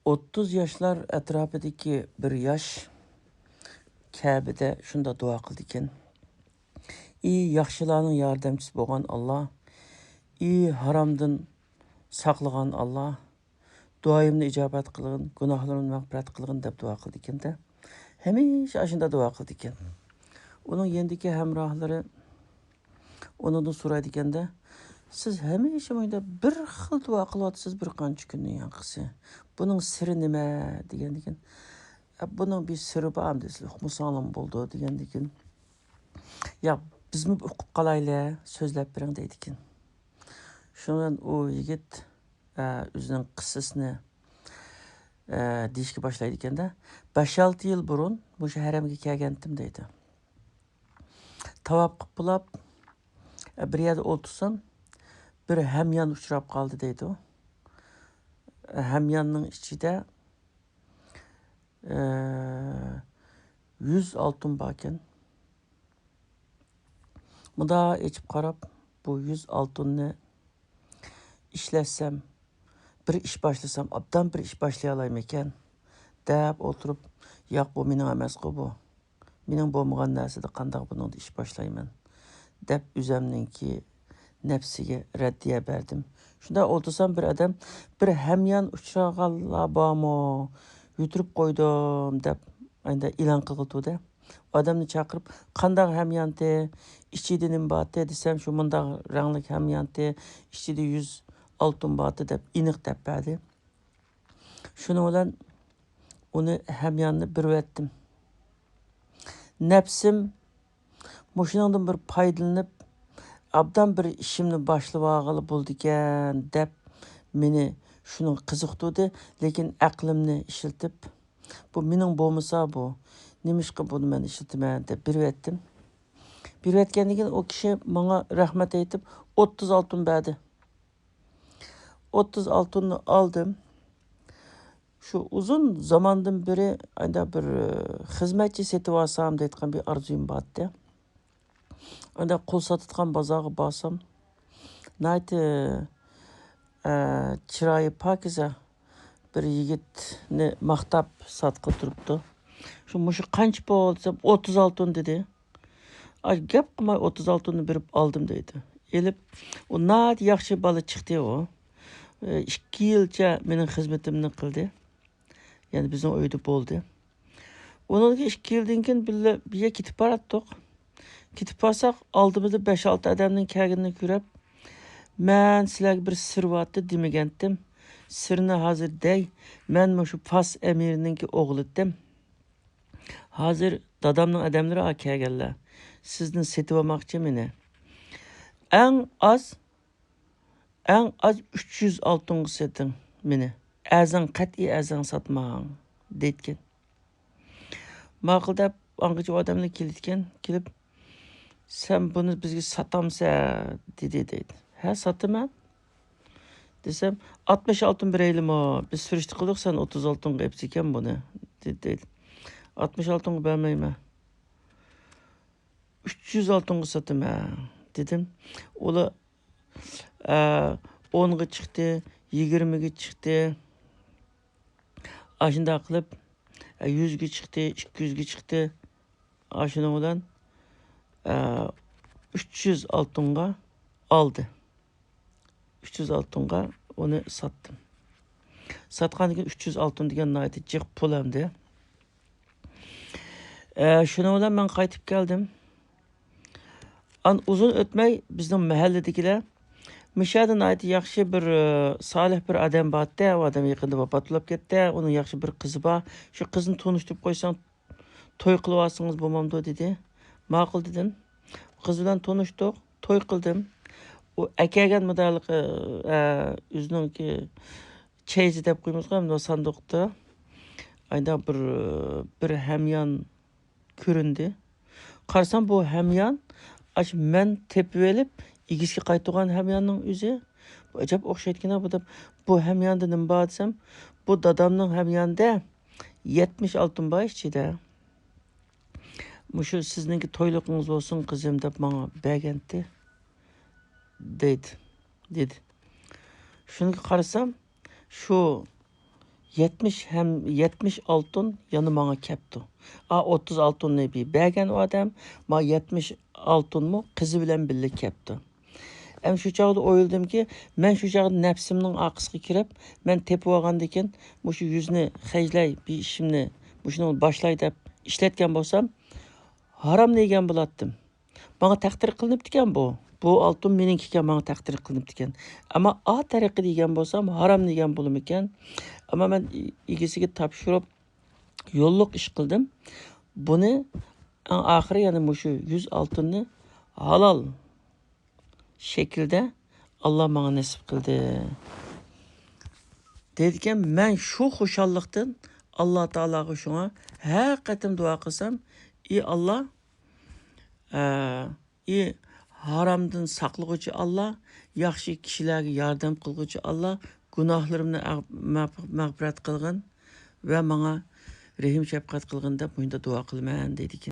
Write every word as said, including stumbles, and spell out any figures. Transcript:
ئوتتۇز ياشلار ئەتراپىدىكى بىر ياش كەبىدە شۇنداق دۇئا قىلىدىكەن: «ئى ياخشىلارنىڭ ياردەمچىسى بولغان ئاللا، ئى ھارامدىن ساقلىغان ئاللا، دۇئايىمنى ئىجابەت قىلغىن، گۇناھلىرىمنى مەغپىرەت قىلغىن» دەپ دۇئا قىلىدىكەن-دە. ھەمىشە ئاشۇنداق دۇئا قىلىدىكەن. ئۇنىڭ يېنىدىكى ھەمراھلىرى ئۇنىڭدىن سورايدىكەن-دە، «سىز ھەمىشە مۇنداق بىر خىل دۇئا قىلىۋاتىسىز بىر قانچە كۈندىن يانقىسى. بۇنىڭ سىرى نېمە؟» دېگەندىكىن، «ئە، بۇنىڭ بىر سىرى بار، ئەمدى سىز ئۇقمىساڭلارمۇ بولىدۇ» دېگەندىكىن، «ياق، بىزمۇ ئۇقۇپ قالايلى، سۆزلەپ بېرىڭ» دەيدىكەن. شۇنىڭ بىلەن ئۇ يىگىت، ئە، ئۆزىنىڭ قىسسىسىنى، ئە، دېيىشكە باشلايدىكەن-دە، «بەش-ئالتە يىل بۇرۇن مۇشۇ ھەرەمگە كەلگەنتىم» دەيدۇ. «تاۋاپ قىلىپ بولاپ، بىر يەردە ئولتۇرسام، بىر ھەميان ئۇچراپ قالدى» دەيدۇ. ھەمياننىڭ ئىچىدە، ئە، يۈز ئالتۇن باركەن. مۇنداق ئېچىپ قاراپ، بۇ يۈز ئالتۇننى ئىشلەتسەم، بىر ئىش باشلىسام، ئوبدان بىر ئىش باشلىيالايمىكەن دەپ ئولتۇرۇپ، «ياق، بۇ مېنىڭ ئەمەسقۇ بۇ. مېنىڭ بولمىغان نەرسىدە قانداق بۇنىڭدا ئىش باشلايمەن؟» دەپ ئۆزەمنىڭكى نەپسىگە رەددىيە بەردىم. شۇنداق ئولتۇرسام، بىر ئادەم، «بىر ھەميان ئۇچرىغانلار بارمۇ؟ يۈتۈرۈپ قويدۇم» دەپ ئەندە ئېلان قىلغىلى تۇردى. ئادەمنى چاقىرىپ، «قانداق ھەميانتى؟ ئىچىدە نېمە بارتى؟» دېسەم، «شۇ مۇنداق رەڭلىك ھەميانتى، ئىچىدە يۈز ئالتۇن بارتى» دەپ ئېنىق دەپ بەردى. شۇنىڭ بىلەن ئۇنى ھەمياننى بېرىۋەتتىم. نەپسىم مۇشۇنىڭدىن بىر پايدىلىنىپ، ئابدان بىر ئىشىمنى باشلىۋالغىلى بولىدىكەن دەپ مېنى شۇنىڭغا قىزىقتۇردى، لېكىن ئەقلىمنى ئىشلىتىپ، «بۇ مېنىڭ بولمىسا بۇ، نېمىشقا بۇنى مەن ئىشلىتىمەن؟» دەپ بېرىۋەتتىم. بېرىۋەتكەندىن كېيىن ئۇ كىشى ماڭا رەھمەت ئېيتىپ، ئوتتۇز ئالتۇن بەردى. ئوتتۇز ئالتۇننى ئالدىم. شۇ ئۇزۇن زاماندىن بېرى ئايدا بىر، ئى، خىزمەتچى سېتىۋالسام دەيدىغان بىر ئارزۇيۇم بارتتى. ئايدا قۇل ساتىدىغان بازارغا بارسام، ناھايىتى، ئە، چىرايى پاكىزە بىر يىگىتنى ماختاپ ساتقىلى تۇرۇپتۇ. شۇ، «مۇشۇ قانچە پۇل؟» دېسەم، «ئوتتۇز ئالتۇن» دېدى. «ئاي، گەپ قىلماي ئوتتۇز ئالتۇننى بېرىپ ئالدىم» دەيدۇ. ئېلىپ، ئۇ ناھايىتى ياخشى بالا چىقتى ئۇ. ئىككى يىلچە مېنىڭ خىزمىتىمنى قىلدى. يەنى بىزنىڭ ئۆيدە بولدى. ئۇنىڭدىن كېيىن ئىككى يىلدىن كېيىن بىللە بىر يەرگە كېتىپ باراتتۇق. كېتىپ بارساق، ئالدىمىزدا بەش-ئالتە ئادەمنىڭ كەلگىنىنى كۆرۈپ، مەن سىلەرگە بىر سىر بارتى دېمىگەنتىم. سىرنى ھازىر دەي، مەن مۇشۇ پاس ئەمىرىنىڭكى ئوغلىتىم. ھازىر دادامنىڭ ئادەملىرى ئا كەلگەنلەر. سىزدىن سېتىۋالماقچى مېنى. ئەڭ ئاز، ئەڭ ئاز ئۈچ يۈز ئالتۇنغا سېتىڭ مېنى. ئەرزان، قەتئىي ئەرزان ساتماڭ، دەيدىكەن. ماقۇل دەپ، ئاڭغىچە ئادەملەر كېلىدىكەن، كېلىپ، سەن بۇنى بىزگە ساتامسەن؟ دېدى، دەيدۇ. ھە، ساتىمەن. دېسەم، ئاتمىش ئالتۇن بېرەيلىمۇ؟ بىز سۈرۈشتە قىلدۇق، سەن ئوتتۇز ئالتۇنغا ئېپسىكەن بۇنى، دېدى، دەيدۇ. ئاتمىش ئالتۇنغا بەرمەيمەن. ئۈچ يۈز ئالتۇنغا ساتىمەن، دېدىم. ئۇلار، ئە، ئونغا چىقتى، يىگىرمىگە چىقتى. ئاشۇنداق قىلىپ، ئە، يۈزگە چىقتى، ئىككى يۈزگە چىقتى. ئاشۇنىڭ بىلەن، ئە، ئۈچ يۈز ئالتۇنغا ئالدى. ئۈچ يۈز ئالتۇنغا ئۇنى ساتتىم. ساتقاندىن كېيىن ئۈچ يۈز ئالتۇن دېگەن ناھايىتى جىق پۇل ئەمدى. ئە، شۇنىڭ بىلەن مەن قايتىپ كەلدىم. ئان ئۇزۇن ئۆتمەي بىزنىڭ مەھەللىدىكىلەر، «مۇشۇ يەردە ناھايىتى ياخشى بىر، ئە، سالىھ بىر ئادەم بارتتى، ئۇ ئادەم يېقىندا ۋاپات بولاپ كەتتى، ئۇنىڭ ياخشى بىر قىزى بار، شۇ قىزنى تونۇشتۇرۇپ قويساڭ، توي قىلىۋالسىڭىز بولمامدۇ؟» دېدى. ماقۇل دېدىم. قىز بىلەن تونۇشتۇق، توي قىلدىم. ئۇ ئەكەلگەن مۇدارلىقى، ئە، ئۆزىنىڭكى چەيزى دەپ قويىمىزغۇ، ئەمدى ساندۇقتا. ئايدا بىر، بىر ھەميان كۆرۈندى. قارىسام، بۇ ھەميان، ئاشۇ مەن تېپىۋېلىپ، ئىگىسىگە قايتۇرغان ھەمياننىڭ ئۆزى. بۇ ئەجەب ئوخشايدىكەن بۇ دەپ، بۇ ھەمياندا نېمە بار دېسەم، بۇ دادامنىڭ ھەميانىدە يەتمىش ئالتۇن بار ئىچىدە. مۇشۇ سىزنىڭكى تويلۇقىڭىز بولسۇن، قىزىم، دەپ ماڭا بەرگەنتى، دەيدۇ، دېدى. شۇنىڭغا قارىسام، شۇ يەتمىش ھەم يەتمىش ئالتۇن يەنە ماڭا كەپتۇ. ئا، ئوتتۇز ئالتۇننى بى-، بەرگەن ئۇ ئادەم، ما يەتمىش ئالتۇنمۇ قىزى بىلەن بىللە كەپتۇ. ئەمما شۇ چاغدا ئويلىدىمكى، مەن شۇ چاغدا نەپسىمنىڭ ئارقىسىغا كىرىپ، مەن تېپىۋالغاندىكىن، مۇشۇ يۈزنى خەجلەي، بىر ئىشىمنى، مۇشۇنى باشلاي دەپ ئىشلەتكەن بولسام، ھارام دېگەن بولاتتىم. ماڭا تەقدىر قىلىنىپتىكەن بۇ. بۇ ئالتۇن مېنىڭكىكەن، ماڭا تەقدىر قىلىنىپتىكەن. ئەمما ئا تەرىقى دېگەن بولسام، ھارام دېگەن بولىمىكەن. ئەمما مەن ئىگىسىگە تاپشۇرۇپ، يوللۇق ئىش قىلدىم. بۇنى ئەڭ ئاخىرى يەنە مۇشۇ يۈز ئالتۇننى ھالال شەكىلدە ئاللا ماڭا نېسىپ قىلدى. دەيدىكەن، مەن شۇ خۇشاللىقتىن ئاللا تائالاغا شۇڭا ھەر قېتىم دۇئا قىلسام، ئى ئاللا، ئە، ئى ھارامدىن ساقلىغۇچى ئاللا، ياخشى كىشىلەرگە ياردەم قىلغۇچى ئاللا، گۇناھلىرىمنى ئەغ-، مەغ-، مەغپىرەت قىلغىن ۋە ماڭا رەھىم شەپقەت قىلغىن دەپ مۇشۇنداق دۇئا قىلىمەن دەيدىكەن.